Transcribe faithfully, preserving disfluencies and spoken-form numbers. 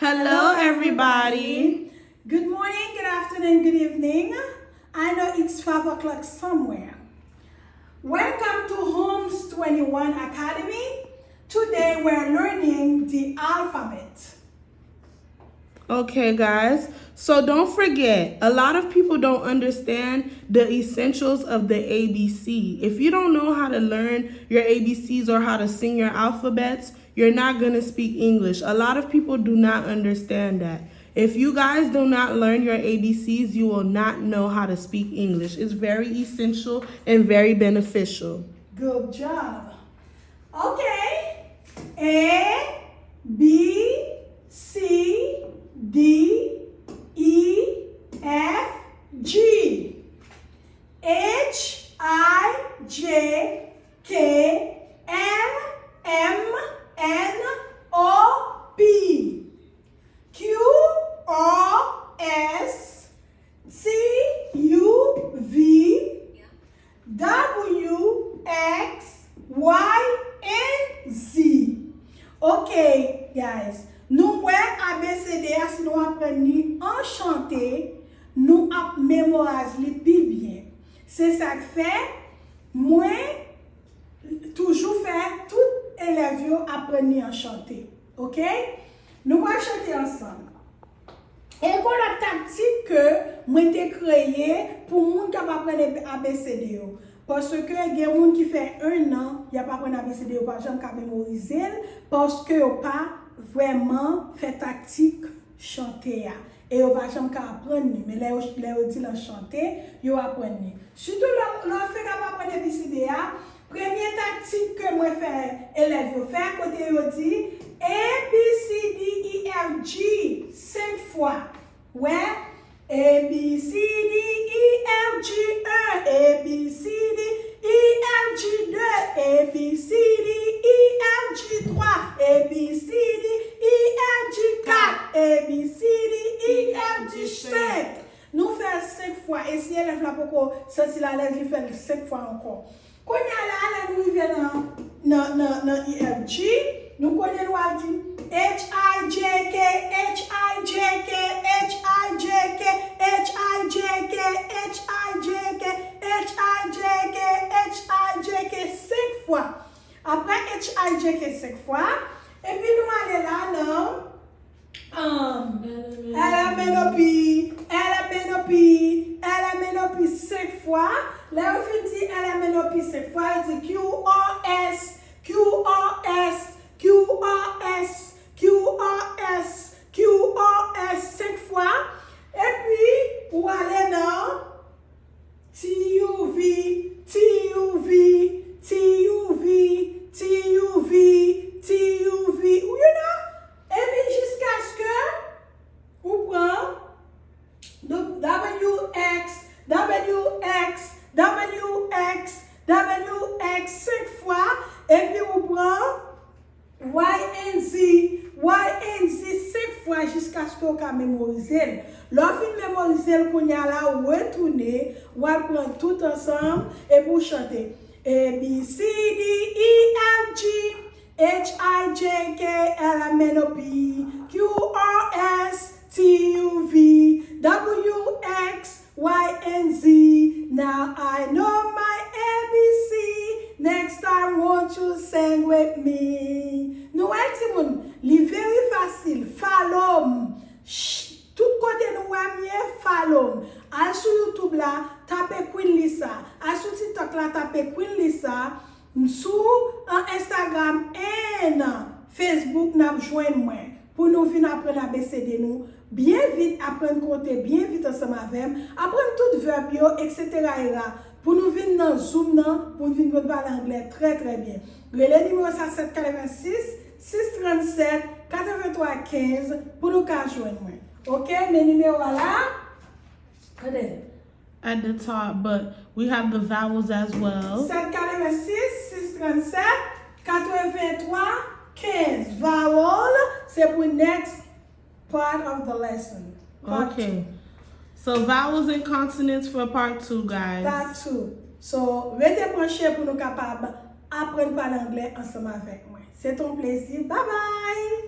Hello, everybody. Good morning, good afternoon, good evening. I know it's five o'clock somewhere. Welcome to Homes twenty-one Academy. Today we're learning the alphabet. Okay, guys. So don't forget, a lot of people don't understand the essentials of the A B C. If you don't know how to learn your A B Cs or how to sing your alphabets, you're not going to speak English. A lot of people do not understand that. If you guys do not learn your A B Cs, you will not know how to speak English. It's very essential and very beneficial. Good job. Okay. A, B, C, D, E, F, G, H, I, J, K, L, M, N, O, P, Q, R, S, T, U, V, W, X, Y, and Z. Ok, guys. Nou wè A B C D a, si nou aprann li an chante, nou ap memorize li pi byen. Se sa k fè, mwen toujou fè tout elèv yo aprann li an chante. Ok? Nou pral chante ansanm. E gon lòt taktik ke mwen te kreye pou moun k ap aprann A B C D yo. Paske gen moun ki fè en an, y ap aprann A B C D, yo pa janm ka memorize l, paske yo pa vrèman fè taktik chante a. E yo pa janm ka aprann li. Men lè yo, lè yo di l an chante, yo aprann li. Sitou lè, lè w fenk ap aprann A B C D a, premye taktik ke mwen fè elèv yo fè, kote yo di A, B, C, D, E, F, G senk fwa. Wè, A, B, C, D, E, F, G en, A, B, C, D, E, F, G de, A, B, C, D, E, F, G twa, A, B, C, D, E, F, G kat, A, B, C, D, E, F, G senk. Nou fè l senk fwa. E si elèv la poko santi l alèz, li fè l senk fwa ankò. Kounye a la, lè nou rive nan, nan, nan, nan E F G, nou konnen nou al di H I J K, H I J K, H I J K, H I J K, H I J K, H I J K, H I J K senk fwa. Apre H I J K senk fwa, epi nou ale la nan L M N O P, L M N O P, L M N O P senk fwa. Lè yo fin di L M N O P senk fwa, yo di Q R S, Q R S, Q R S, Q R S, Q R S senk fwa. Epi, ou ale nan T U V, T U V, T U V, T U V, T U V. Ou you know? Epi jiskaske ou pran W X, W X, W X, W X senk fwa, epi ou pran Y N Z, Y N Z senk fwa jiskaske w ka memorize l. Lè w fin memorize l, kounye a la, ou retounen, w al pran tout ansanm, epi w chante A, B, C, D, E, F, G, H, I, J, K, L, M, N, O, P, Q, R, S, T, U, V, W, X, Y N Z. Now I know my A B C. Next time, won't you sing with me? Nou wè, timoun, li very fasil. Follow m. Ch-, tout kote nou wè m ye, follow m. Al sou YouTube la, tape Queen Lisa. Al sou TikTok la, tape Queen Lisa. Sou, uh, Instagram and Facebook, n ap jwenn mwen pou nou vin aprann A B C D nou byen vit, aprann konte byen vit ansanm avè m, aprann tout vèb yo, etsetera, era, pou nou vin nan Zoom nan, pou nou vin konn pale anglè trè, trè byen. Rele nimewo sa, sèt katrevensis, sis trannsèt, katrevenntwa kenz, pou nou ka jwenn mwen. Ok, men nimewo a la. Tande. At the top, but we have the vowels as well. Sèt katrevensis, sis trannsèt, katrevenntwa kenz. Vowel, se pou next part of the lesson. Part two. Okay. So vowels and consonants for part two, guys. Part two. So, rete branche pou nou kapab aprann pale anglè ansanm avèk mwen. Se te yon plezi. Bye bye!